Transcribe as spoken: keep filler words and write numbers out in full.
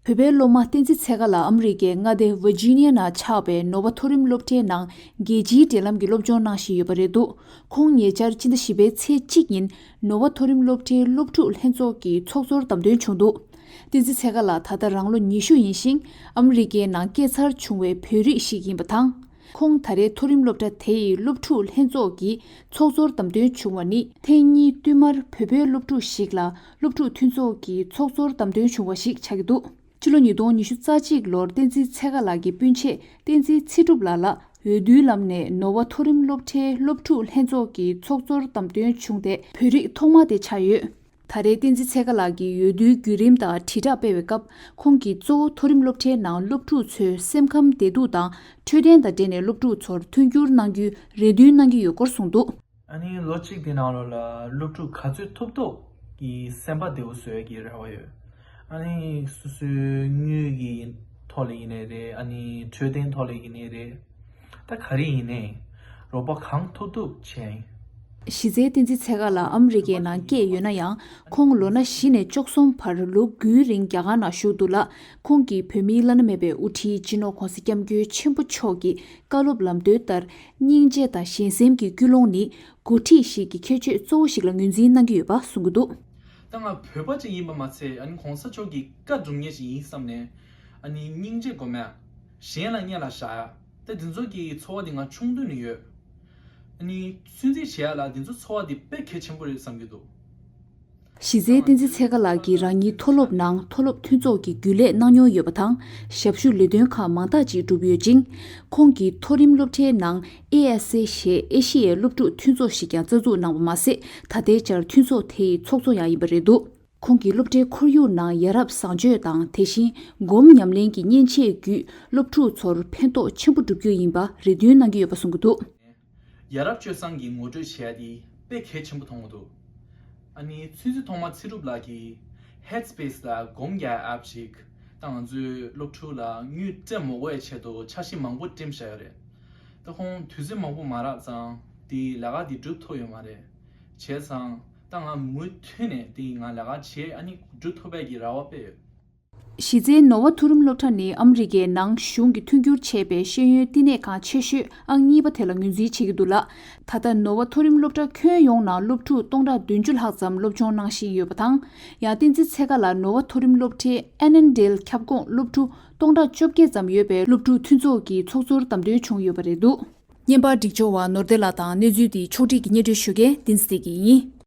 བོད་པའི་སློབ་མ་བསྟན་འཛིན་ཚེ་དཀར་ལགས་ཨ་མི་རི་ཀའི་མངའ་སྡེ་ཝར་ཇི་ནི་ཡ་ནང་ཆགས་པའི་ནོ་བ་མཐོ་རིམ་སློབ་གྲྭའི་ནང་རྒྱལ་སྤྱིའི་འབྲེལ་ལམ་གྱི་སློབ་སྦྱོང་གནང་བཞིན་ཡོད་པ་རེད་འདུག་ཁོང་ཉེ་ཆར་ཕྱི་ཟླ་བཞི་པའི་ཚེས་གཅིག་ཉིན་ནོ་བ་མཐོ་རིམ་སློབ་གྲྭའི་སློབ་ཕྲུག་ལྷན་ཚོགས་ཀྱི་ཚོགས་གཙོར་བདམས་ཐོན་བྱུང་འདུག་བསྟན་འཛིན་ཚེ་དཀར་ལགས་ད་ལྟ་རང་ལོ་ཉི་ཤུ་ཡིན་ཞིང་། ཨ་མི་རི་ཀའི་ནང་སྐྱེས་འཚར་བྱུང་བའི་བོད་རིགས་ཤིག་ཡིན་པ་དང་། ཁོང་ད་རེས་མཐོ་རིམ་སློབ་གྲྭ་དེ་ཡི་སློབ་ཕྲུག་ལྷན་ཚོགས་ཀྱི་ཚོགས་གཙོར་བདམས་ཐོན་བྱུང་བ་ནི་ཐེངས་གཉིས་བསྟུད་མར་བོད་པའི་སློབ་ཕྲུག་ཞིག་ལ་སློབ་ཕྲུག་མཐུན་ཚོགས་ཀྱི་ཚོགས་གཙོར་བདམས་ཐོན་བྱུང་བ་ཞིག་ཆགས་ཀྱི་འདུག་ཕྱི་ལོ་ཉིས་སྟོང་ཉི་ཤུ་རྩ་གཅིག་ལོར་བསྟན་འཛིན་ཚེ་དཀར་ལགས་ཀྱི་སྤུན་མཆེད་བསྟན་འཛིན་ཚེ་སྒྲུབ་ལགས་ལ་འོས་བསྡུའི་ལམ་ནས་ནོ་བ་མཐོ་རིམ་སློབ་གྲྭའི་སློབ་ཕྲུག་ལྷན་ཚོགས་ཀྱི་ཚོགས་གཙོར་བདམས་ཐོན་བྱུང་སྟེ། བོད་རིགས་ཐོག་མ་དེ་ཆགས་ཡོད། ད་རེས་བསྟན་འཛིན་ཚེ་དཀར་ལགས་ཀྱིས་འོས་བསྡུའི་བརྒྱུད་རིམ་དང་དྲིལ་བསྒྲགས་སྤེལ་བའི་སྐབས། ཁོང་གིས་གཙོ་བོ་མཐོ་རིམ་སློབ་གྲྭའི་ནང་སློབ་ཕྲུག་ཚོའི་སེམས་ཁམས་བདེ་སྡུག་དང་འཕྲོད་བསྟེན་དང་འབྲེལ་ནས་སློབ་ཕྲུག་ཚོར་མཐུན་འགྱུར་གནང་རྒྱུའི་རེ་འདུན་གནང་གི་ཡོད་སྐོར་གསུངས་འདུག་ཨ་ནི་ལོ་གཅིག་དེ་ནང་ལོགས་ལ་སློབ་ཕྲུག་ག་ཚོད་ཐུབ་ཐུབ་ཀྱི་སེམས་པ་བདེ་བོ་བཟོ་ཡག་གི་རེ་བ་ཡོད། ཨ་ནི་སོ་སོའི་དངུལ་གྱི་ཐོག་ལ་ཡིན་ནའི་རེད། ཨ་ནི་འཕྲོད་བསྟེན་ཐོག་ལ་ཡིན་ནའི་རེད། ད་ག་རེ་ཡིན་ནའི་རོགས་པ་གང་ཐུབ་ཐུབ་བྱས་ཡིན། གཞི་རྩའི་བསྟན་འཛིན་ཚེ་དཀར་ལགས་ཨ་མི་རི་ཀའི་ནང་སྐྱེས་ཡོད་ན་ཡང་། ཁོང་ལོ་ན་བཞི་ནས་བཅུ་གསུམ་བར་ལོ་དགུའི་རིང་རྒྱ་གར་ནང་བཞུགས་འདུག་ལ། ཁོང་གིས་བོད་མིའི་བླ་ན་མེད་པའི་དབུ་ཁྲིད་སྤྱི་ནོར་༧གོང་ས་༧སྐྱབས་མགོན་ཆེན་པོ་མཆོག་གི་བཀའ་སློབ་ལམ་སྟོན་ལྟར། སྙིང་རྗེ་དང་གཞན་སེམས་ཀྱི་ཀུན་སློང་ནི་འགོ་ཁྲིད་ཞིག་གི་ཁྱད་ཆོས་གཙོ་བོ་ཞིག་ལ་ངོས་འཛིན་གནང་གི་ཡོད་པ་གསུངས་ཀྱི་འདུག་ད་ང་བོད་པ་ཅིག་ཡིན་པ་མ་ཚད། ཨ་ནི་༧གོང་ས་མཆོག་གི་བཀའ་སྒྲུབ་མཁན་ཞིག་ཡིན་བསམ་ནས། ཨ་ནི་སྙིང་རྗེ་སྒོམ་ཡ། གཞན་ལ་སྙན་ལ་བཞག་ཡ། ད་འདི་ཚོ་གི་ཚོར་བ་འདི་ང་ཆུང་དུས་ནས་ཡོད། ཨ་ནི་ཚོད་འཛིན་བྱེད་ཡ་ལ་འདི་ཚོ་ཚོར་བ་འདི་དཔེ་གལ་ཆེན་པོ་རེད་བསམ་གྱི་འདུག་གཞི་རྩའི་བསྟན་འཛིན་ཚེ་དཀར་ལགས་ཀྱིས་རང་ཉིད་མཐོ་སློབ་ནང་མཐོ་སློབ་མཐུན་ཚོགས་ཀྱི་རྒྱུན་ལས་གནང་མྱོང་ཡོད་པ་དང་། ཞབས་ཞུ་ལས་དོན་ཁག་མང་དག་ཅིག་བསྒྲུབས་ཡོད་ཅིང་། ཁོང་གིས་མཐོ་རིམ་སློབ་གྲྭའི་ནང་ཨེ་ཨེ་སི་ཞེས་ཨེ་ཤི་ཡའི་སློབ་ཕྲུག་མཐུན་ཚོགས་ཤིག་ཀྱང་རྩ་འཛུགས་གནང་བ་མ་ཟད། ད་ལྟའི་ཆར་མཐུན་ཚོགས་དེ་ཡི་ཚོགས་གཙོ་ཡང་ཡིན་པ་རེད་འདུག་ཁོང་གིས་སློབ་གྲྭའི་ཁོར་ཡུག་ནང་ཡ་རབས་བཟང་སྤྱོད་དང་། དེ་བཞིན་སྒོམ་ཉམས་ལེན་གྱི་མཉེན་ཆས་བརྒྱུད་སློབ་ཕྲུག་ཚོར་ཕན་ཐོགས་ཆེན་པོ་བསྒྲུབ་རྒྱུ་ཡིན་པ་རེ་འདུན་གནང་གི་ཡོད་པ་གསུངས་ཀྱི་འདུག་ཡ་རབས་སྤྱོད་བཟང་གི་ངོ་སྤྲོད་བྱས་ཏེ་དཔེ་གལ་ཆེན་པོ་མཐོང་གི་འདུག་ཨ་ནི་ཆུ་ཚོད་ཐོག་མ་ཚེ་སྒྲུབ་ལགས་ཀྱིས་Headspace་ལ་སྒོམ་རྒྱག་ཨེབ་ཞིག་ད་ང་ཚོའི་སློབ་ཕྲུག་ལ་དངུལ་སྤྲད་མ་དགོས་པའི་ཆེད་དུ་འཆར་གཞི་མང་པོ་བསྐྲུན་བཞག་ཡོད་རེད། ད་ཁོང་དུས་ཚོད་མང་པོ་མ་རག་ཙང་དེའི་ལས་ཀ་དེ་སྒྲུབ་ཐུབ་ཡོད་མ་རེད། བྱས་ཙང་ད་ང་མུ་མཐུད་ནས་དེ་ང་ལས་ཀ་བྱས། ཨ་ནི་སྒྲུབ་ཐུབ་པའི་གི་རེ་བ་དཔེ་ཡོད། གཞི་རྩའི་ནོ་བ་མཐོ་རིམ་སློབ་གྲྭ་ནི་ཨ་མི་རི་ཀའི་ནང་གཞུང་གིས་མཐུན་འགྱུར་བྱས་པའི་ཤེས་ཡོན་བསྟི་གནས་ཁང་ཆེ་ཤོས་ཨང་གཉིས་པ་དེ་ལ་ངོས་འཛིན་བྱེད་ཀྱི་འདུག་ལ། ད་ལྟ་ནོ་བ་མཐོ་རིམ་སློབ་གྲྭ་ཁྱོན་ཡོངས་ནང་སློབ་ཕྲུག་སྟོང་ཕྲག་བདུན་ཅུ་ལྷག་ཙམ་སློབ་སྦྱོང་གནང་བཞིན་ཡོད་པ་དང་། ཡང་བསྟན་འཛིན་ཚེ་དཀར་ལགས་ནོ་བ་མཐོ་རིམ་སློབ་གྲྭའི་ཨེ་ཨེན་ཨེན་ཌི་ཨེལ་ཁྱབ་ཁོངས་སློབ་ཕྲུག་སྟོང་ཕྲག་བཅོ་བརྒྱད་ཙམ་ཡོད་པའི་སློབ་ཕྲུག་མཐུན་ཚོགས་ཀྱི་ཚོགས་གཙོར་བདམས་ཐོན་བྱུང་ཡོད་པ་རེད་འདུག་བརྙན་པར་སྒྲིག་སྦྱོར་བ་ནོར་བདེ་ལགས་དང་། གནས་ཚུལ་འདི་ཕྱོགས་སྒྲིག་གིས་སྙན་སྒྲོན་ཞུ་མཁན་བསྟན་འཛིན་བདེ་སྐྱིད་ཡིན།